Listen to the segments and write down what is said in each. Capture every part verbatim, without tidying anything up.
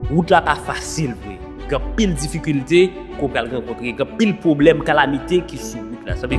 Wout la pa fasil vre. Gen anpil difikilte ke w pral rankontre, gen anpil pwoblèm, kalamite ki sou wout la. Sa vle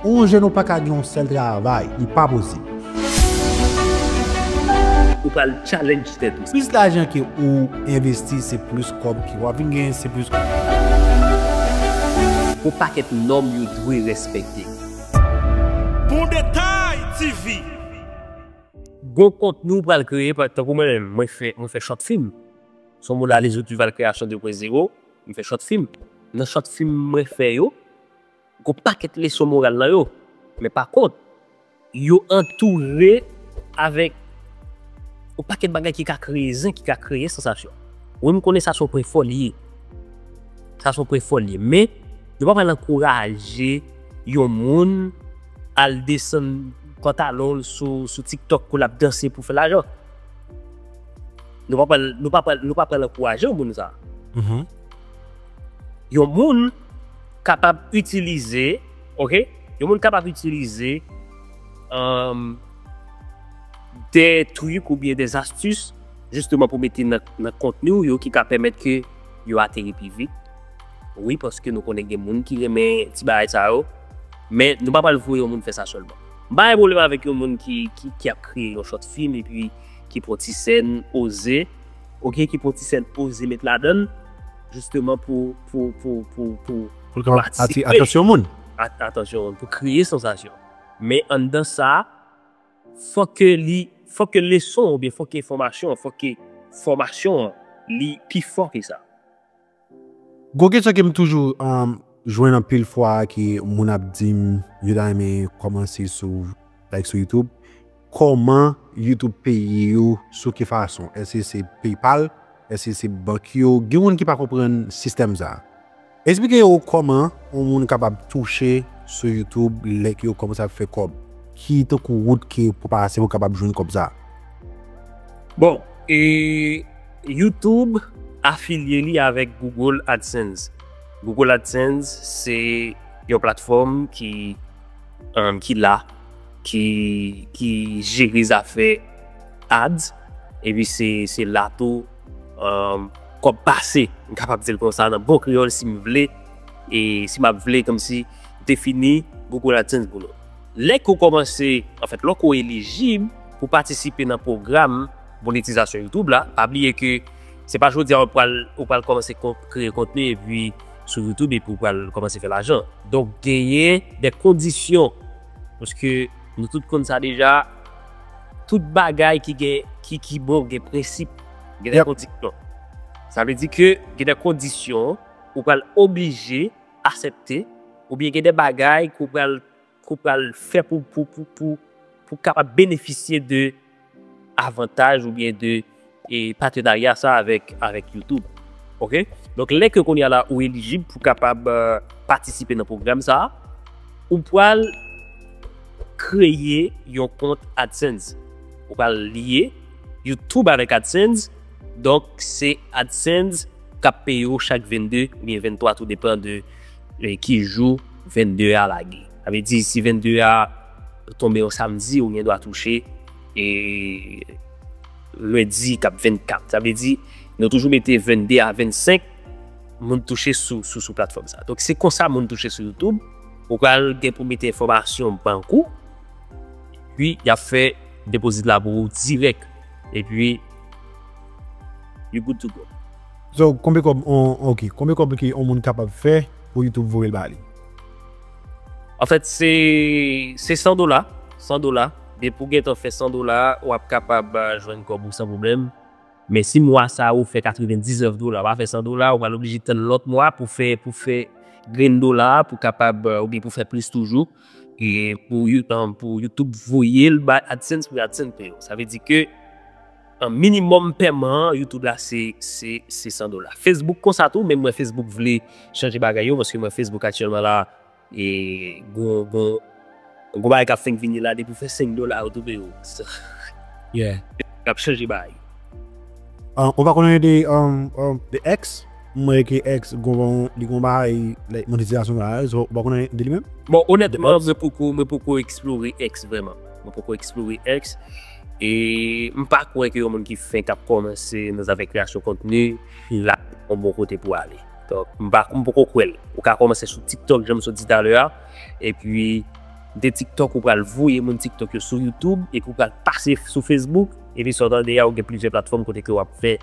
On jèn ou pa ka gen yon sèl travay, li pa posib. Ou pral challenge tèt ou. Plis lajan ke ou envesti, se plis kòb ke w ap vin genyen, se plis kòb. Gon pakèt nòm yo dwe respekte. Bon Detay T V. Gon kontni ou pral kreye, pa- tankou mwen menm, mwen fè, mwen fè short film. Se yon modaliz YouTube al kreyasyon de pwen zewo, mwen fè short film. Nan short film mwen fè yo, gon pakèt leson moral nan yo. Men pa kont, yo antoure avèk yon pakèt bagay ki ka kreye zen, ki ka kreye sansasyon. Wi, m konnen sa se yon pwen fò li ye. Sa se yon pwen fò li ye. Men, nou pa pral ankouraje yon moun al desann pantalon l sou, sou TikTok pou l ap danse pou fè lajan. Nou pa pral, nou pa pral, nou pa pral ankouraje yon moun sa. Mhm. Yon moun kapab itilize, oke? Yon moun kapab itilize, um, de trik oubyen de astis, jisteman pou mete nan, nan kontni w yo ki ka pèmèt ke yo ateri pi vit. Wi, paske nou konnen gen moun ki renmen ti bagay sa yo, men nou pa pral voye yon moun fè sa sèlman. M pa gen pwoblèm avèk yon moun ki, ki, ki ap kreye yon short film epi ki pran ti sèn oze, oke, ki pran ti sèn oze met ladan l, jisteman pou, pou, pou, pou, pou, pou l kapab atire atansyon moun. At-, atansyon moun, pou kreye sansasyon. Men anndan sa, fòk ke li, fòk ke leson oubyen fòk ke enfòmasyon, fòk ke fòmasyon an, li pi fò ke sa. Gon kesyon ke m toujou, um, jwenn anpil fwa ke moun ap di m yo ta renmen kòmanse sou, like, sou YouTube. Kòman YouTube peye yo, sou ki fason? Èske se PayPal? Èske se bank yo? Gen moun ki pa konprann sistèm sa. Esplike yo kòman yon moun kapab touche sou YouTube lè ke yo kòmanse ap fè kòb. Ki tankou wout ke pou pase pou kapab jwenn kòb sa? Bon, e YouTube afilye li avèk Google AdSense. Google AdSense se yon platfòm ki, um, ki la, ki, ki jere zafè ads, epi se, se la tou, um, kòb pase, m kapab di l konsa nan bon kreyòl si m vle, e si m ap vle kòmsi defini Google AdSense pou nou. Lè ke w kòmanse, anfèt, lè ke w elijib pou patisipe nan pwogram monetizasyon YouTube la, pa bliye ke se pa jodi a ou pral, ou pral kòmanse kon-, kreye kontni epi sou YouTube epi ou pral kòmanse fè lajan. Donk, genyen de kondisyon, paske nou tout konn sa deja, tout bagay ki gen, ki, ki bon, gen prensip, gen de kondisyon. Sa vle di ke gen de kondisyon ou pral oblije aksepte, oubyen gen de bagay ke w pral, ke w pral fè pou, pou, pou, pou, pou kapab benefisye de avantaj oubyen de, e, patenarya sa avèk, avèk YouTube. Oke? Donk, lè ke kounye a la ou elijib pou kapab, eh, patisipe nan pwogram sa, ou pral kreye yon kont AdSense. Ou pral lye YouTube avèk AdSense. Donk, se AdSense k ap peye w chak vennde oubyen venntwa, tou depann de, eh, ki jou vennde a lage. Sa vle di, si vennde a tonbe yon samdi, ou gen dwa touche, e, lendi k ap vennkat. Sa vle di, nou toujou mete vennde a vennsenk moun touche sou, sou, sou platfòm sa. Donk, se konsa moun touche sou YouTube. Ou pral gen pou mete enfòmasyon bank ou, epi y ap fè depozit la pou ou dirèk. Epi, you good to go. So, konbyen kòb, on, ok, konbyen kòb ke yon moun kapab fè pou YouTube voye l ba li? Anfèt, se, se san dola, san dola. Depi w gentan fè san dola, w ap kapab, ah, jwenn kòb ou san pwoblèm. Men si mwa sa a ou fè katrevendiznèf dola, w pa fè san dola, ou pral oblije tann lòt mwa pou fè, pou fè grenn dola a, pou kapab, eh, oubyen pou fè plis toujou. E pou You-, eh, pou YouTube voye l bay AdSense, pou AdSense peye w. Sa vle di ke, eh, minimòm pèman YouTube la, se, se, se san dola. Facebook konsa tou, men mwen Facebook vle chanje bagay yo, paske mwen Facebook aktyèlman la, e gon, gon, gon bagay k ap fenk vini la, depi w fè senk dola, yo tou peye w. So, yeah. K ap chanje bagay. Ah, ou pa konnen de, um, um, de X? Mwen ke X, gon, li gon bagay, like, monetizasyon bagay, so, ou pa konnen de li menm? Bon, onètman, mwen poko, mwen poko eksplore X vrèman. Mwen poko eksplore X. E m pa kwè ke yon moun ki fenk ap kòmanse nan zafè kreyasyon kontni, l ap yon bon kote pou ale. Donk, m pa, m poko kwè l. Ou ka kòmanse sou TikTok, jan m sot di talè a, epi de TikTok, ou pral voye moun TikTok yo sou YouTube, epi ou pral pase sou Facebook, epi sa w tande a, ou gen plizyè platfòm kote ke w ap fè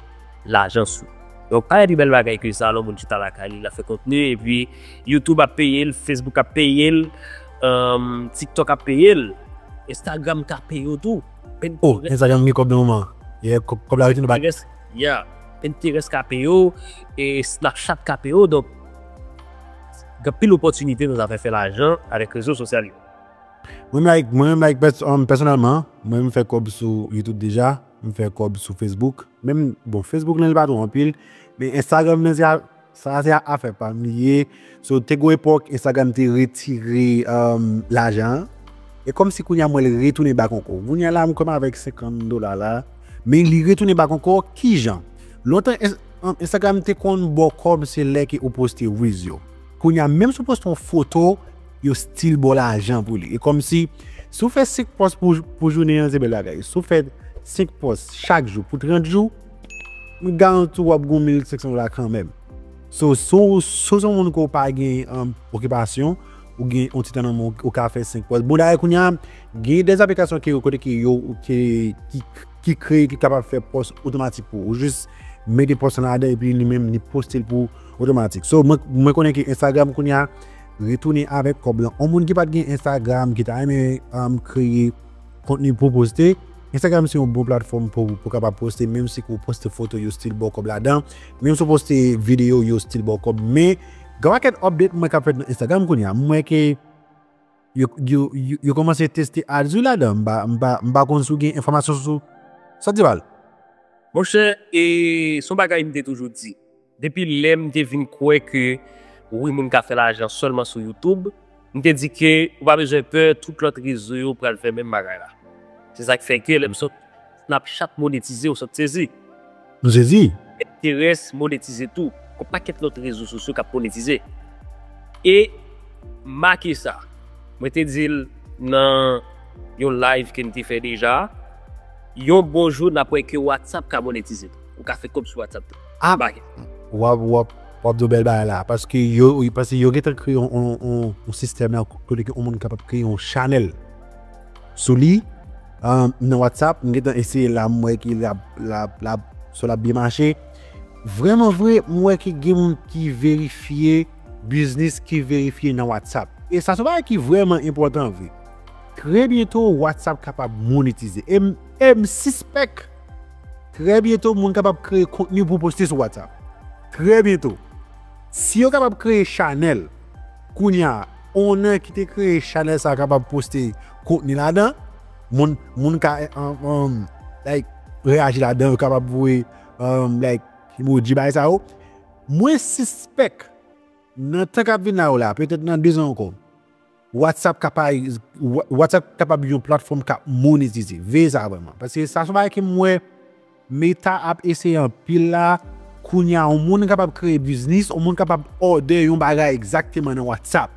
lajan sou. Donk, pa gen pi bèl bagay ke sa, lè yon moun chita lakay li, l ap fè kontni, epi YouTube ap peye l, Facebook ap peye l, um, TikTok ap peye l, Instagram ka peye w tou. Oh, Instagram gen kòb nan moman. Yeah, kòb, kòb la rete nan bak. Pinterest, yeah. Pinterest ka peye w, e Snapchat ka peye w, donk, gen pil opòtinite nan zafè fè lajan avèk rezo sosyal yo. Mwen menm, like, mwen menm, like, pès-, um, pèsonèlman, mwen menm m fè kòb sou YouTube deja, m fè kòb sou Facebook. Menm, bon, Facebook lan li pa twò anpil, men Instagram lan se a-, sa se a-, afè pa m li ye. So, te gon epòk, Instagram te retire, um, lajan an. E kòmsi kounye a m wè l retounen bak ankò. Kounye a la, m kòm avèk senkant dola la. Men li retounen bak ankò, kijan? Lontan, Ins-, um, Instagram te konn ba w kòb se lè ke ou poste Reels yo. Kounye a, menm si w poste yon foto, yo still ba w lajan pou li. E kòmsi, si w fè senk pòs pou, pou jounen an, se bèl bagay. Si w fè senk pòs chak jou pou trant jou, m garanti w ap gen yon mil senk san dola kanmenm. So, si w, si w se yon moun ke w pa gen, um, okipasyon, ou gen yon ti tan nan men w, ou ka fè senk pòs. Bon, dayè, kounye a, gen de aplikasyon ke, kote ke yo, ke, ki, ki kreye, ki kapab fè pòs otomatik pou ou. Ou jis mete pòs lan ladan, epi li menm, li poste l pou ou otomatik. So, mwen, mwen konnen ke Instagram, kounye a, retounen avèk kòb lan. Yon moun ki pa t gen Instagram, ki ta renmen, um, kreye kontni pou poste, Instagram se yon bon platfòm pou, pou kapab poste, menm si ou poste foto, yo still ba w kòb ladan, menm si ou poste videyo, yo still ba w kòb, men gen yon pakèt update mwen k ap fèt nan Instagram kounye a, m wè ke yo, yo, yo, yo kòmanse teste ads wi ladan, m pa, m pa, m pa konn si w gen enfòmasyon sou sa, Duval. Monchè, e se yon bagay m te toujou di. Depi lè m te vin kwè ke, wi, moun ka fè lajan sèlman sou YouTube, m te di ke ou pa bezwen pè, tout lòt rezo yo pral fè menm bagay la. Se sa k fè ke lè m sot Snapchat monetize, ou sot sezi. Nou sezi. Pinterest monetize tou. Gon pakèt lòt rezo sosyo k ap monetize. E make sa. Mwen te di l nan yon live ke m te fè deja, yon bon jou n ap wè ke WhatsApp ka monetize tou. Ou ka fè kòb sou WhatsApp tou. Ah, w ap, w ap, w ap di yon bèl bagay la. Paske yo, paske yo gentan kreye yon, yon, yon, yon sistèm la kote ke yon moun kapab kreye yon chanèl sou li, um, nan WhatsApp. M gentan eseye la, m wè ke l ap, l ap, l ap, sa l ap byen mache. Vrèman vre, m wè ke gen moun ki verifye biznis, ki verifye nan WhatsApp. E sa se yon bagay ki vrèman enpòtan vre. Trè byento, WhatsApp kapab monetize. E m, e m sispèk, trè byento, moun kapab kreye kontni pou poste sou WhatsApp. Trè byento. Si yo kapab kreye chanèl, kounye a, owner ki te kreye chanèl sa a kapab poste kontni ladan, moun, moun ka, um, um, like, reyaji ladan, yo kapab voye, um, like, emoji, bagay sa yo. Mwen sispèk, nan tan k ap vin la yo la, petèt nan de zan ankò, WhatsApp kapab, Wha-, WhatsApp kapab yon platfòm k ap monetize. Veye sa vrèman. Paske sa se yon bagay ke m wè Meta ap eseye anpil la. Kounye a, yon moun kapab kreye biznis, yon moun kapab òdè yon bagay egzakteman nan WhatsApp.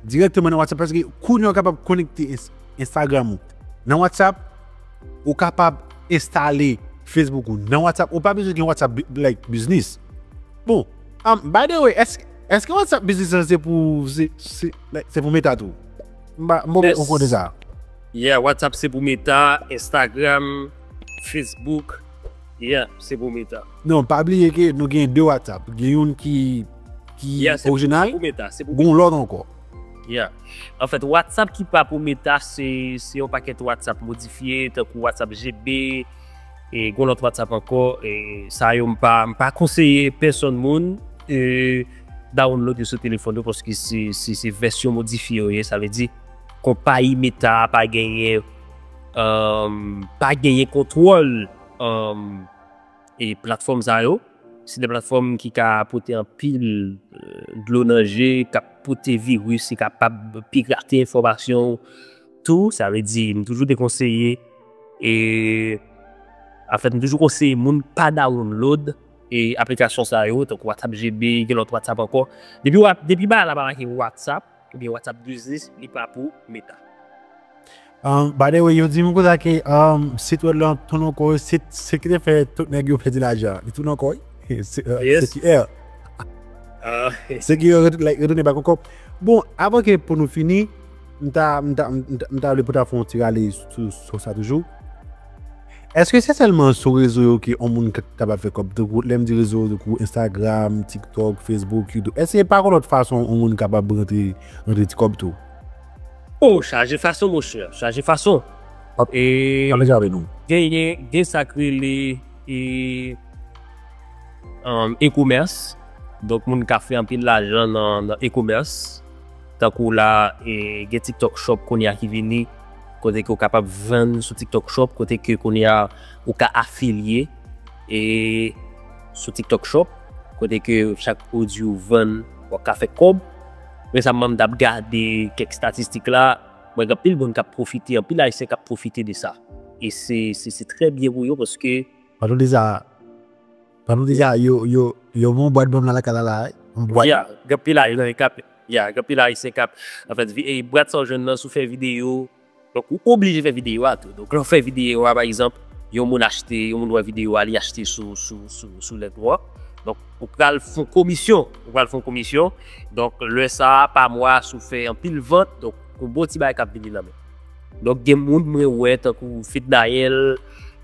Dirèkteman nan WhatsApp, paske kounye a w kapab konekte Ins-, Instagram ou nan WhatsApp, ou kapab enstale Facebook ou nan WhatsApp, ou pa bezwen gen WhatsApp bi-, like, biznis. Bon, um, by the way, èske, èske WhatsApp biznis lan se pou, se, se, like, se pou Meta tou? M pa, m pa gen konnen sa. Yeah, WhatsApp se pou Meta, Instagram, Facebook. Yeah, se pou Meta. Non, pa bliye ke nou gen de WhatsApp. Gen youn ki, ki orijinal, gen yon lòt ankò. Yeah. Anfèt, WhatsApp ki pa pou Meta, se, se yon pakèt WhatsApp modifye, tankou WhatsApp G B, e gen yon lòt WhatsApp ankò, e sa yo m pa, m pa konseye pèsonn moun, e, download yo sou telefòn yo, paske se, se, se vèsyon modifye yo ye, sa vle di, konpayi Meta a pa genyen, um, pa genyen kontwòl, um, e platfòm sa yo. Se de platfòm ki ka pote anpil, euh, dlo nan je, k ap pote viris, e kapab pirate enfòmasyon tou. Sa vle di, m toujou dekonseye, e, anfèt, m toujou konseye moun pa download, e, aplikasyon sa yo, tankou WhatsApp G B, gen lòt WhatsApp ankò. Depi w ap, depi bagay la pa make WhatsApp, oubyen WhatsApp Business, li pa pou Meta. Um, by the way, yo di m konsa ke um, sit web lan tounen ankò, sit, sit ki te fè tout nèg yo pèdi lajan, li tounen ankò, wi. Se- uh, Yes. C Q R. Ah, Se ki yo ret- like, retounen bak ankò. Bon, avan ke pou nou fini, m ta m ta- m ta- m ta vle pou ta fè yon ti rale sou sou sa toujou. Èske se sèlman sou rezo yo ke yon moun ka- kapab fè kòb? Tankou lè m di rezo, tankou Instagram, TikTok, Facebook, YouTube. Èske pa yon lòt fason yon moun kapab rantre rantre ti kòb tou? Oh, chaje fason, monchè, chaje fason. E Pale avè nou. Genyen gen sa k rele e, um, e-commerce. Donk, moun ka fè anpil lajan nan, nan e-commerce. Tankou la, e, gen TikTok Shop kounye a ki vini, kote ke ou kapab vann sou TikTok Shop, kote ke kounye a ou ka afilye e sou TikTok Shop, kote ke chak pwodui ou vann, w ap ka fè kòb. Men sa, m t ap gade kèk estatistik la, mwen gen anpil moun k ap pwofite, anpil Ayisyen k ap pwofite de sa. E se se se trè byen pou yo paske Pandan deja, pandan deja, yo, yo, yo, yon bwat banm nan lakay la, la, yon bwat. Ya, gen anpil Ayisyen k ap, ya, gen anpil Ayisyen k ap, anfèt, vi- e bwat sa w jwenn nan, si w fè videyo, donk ou oblije fè videyo a tou. Donk lè w fè videyo a, pa egzanp, yon moun achte, yon moun wè videyo a, li achte sou, sou, sou, sou lèt ou an. Donk ou pral fè yon komisyon, ou pral fè yon komisyon. Donk lè sa a, pa mwa, si w fè anpil vant, donk yon bon ti bagay k ap vini nan men. Donk gen moun mwen wè tankou Fednaelle,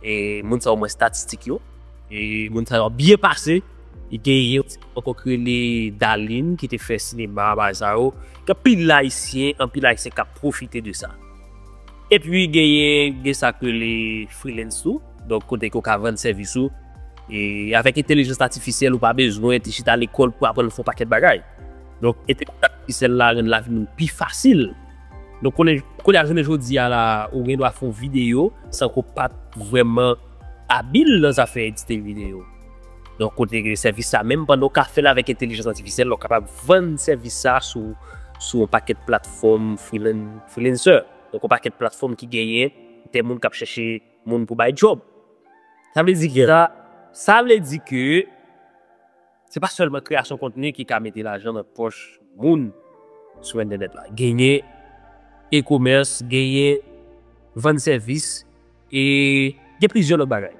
e moun sa yo mwen estatistik yo, e moun sa yo byen pase. E genyen yon ti ankò ki rele Darline ki te fè sinema, bagay sa yo. Gen anpil Ayisyen, anpil Ayisyen k ap pwofite de sa. Epi genyen gen sa ki rele freelance tou. Donk kote ke w ka vann sèvis ou. E avèk entèlijans atifisyèl, ou pa bezwen te chita lekòl pou aprann fè yon pakèt bagay. Donk entèlijans atifisyèl la rann lavi moun pi fasil. Donk kounye kounye a jounen jodi a la, ou gen dwa fè yon videyo san ke w pa t vrèman abil nan zafè edite videyo. Donk kote ke sèvis sa menm pandan w ka fè l avèk entèlijans atifisyèl, ou kapab vann sèvis sa sou sou yon pakèt platfòm freelan- freelancer. Donk yon pakèt platfòm ki genyen de moun k ap chèche moun pou bay djòb. Sa vle di ke sa, sa vle di ke se pa sèlman kreyasyon kontni ki ka mete lajan nan pòch moun sou entènèt la. Genyen e-commerce, genyen vann sèvis, e gen plizyè lòt bagay.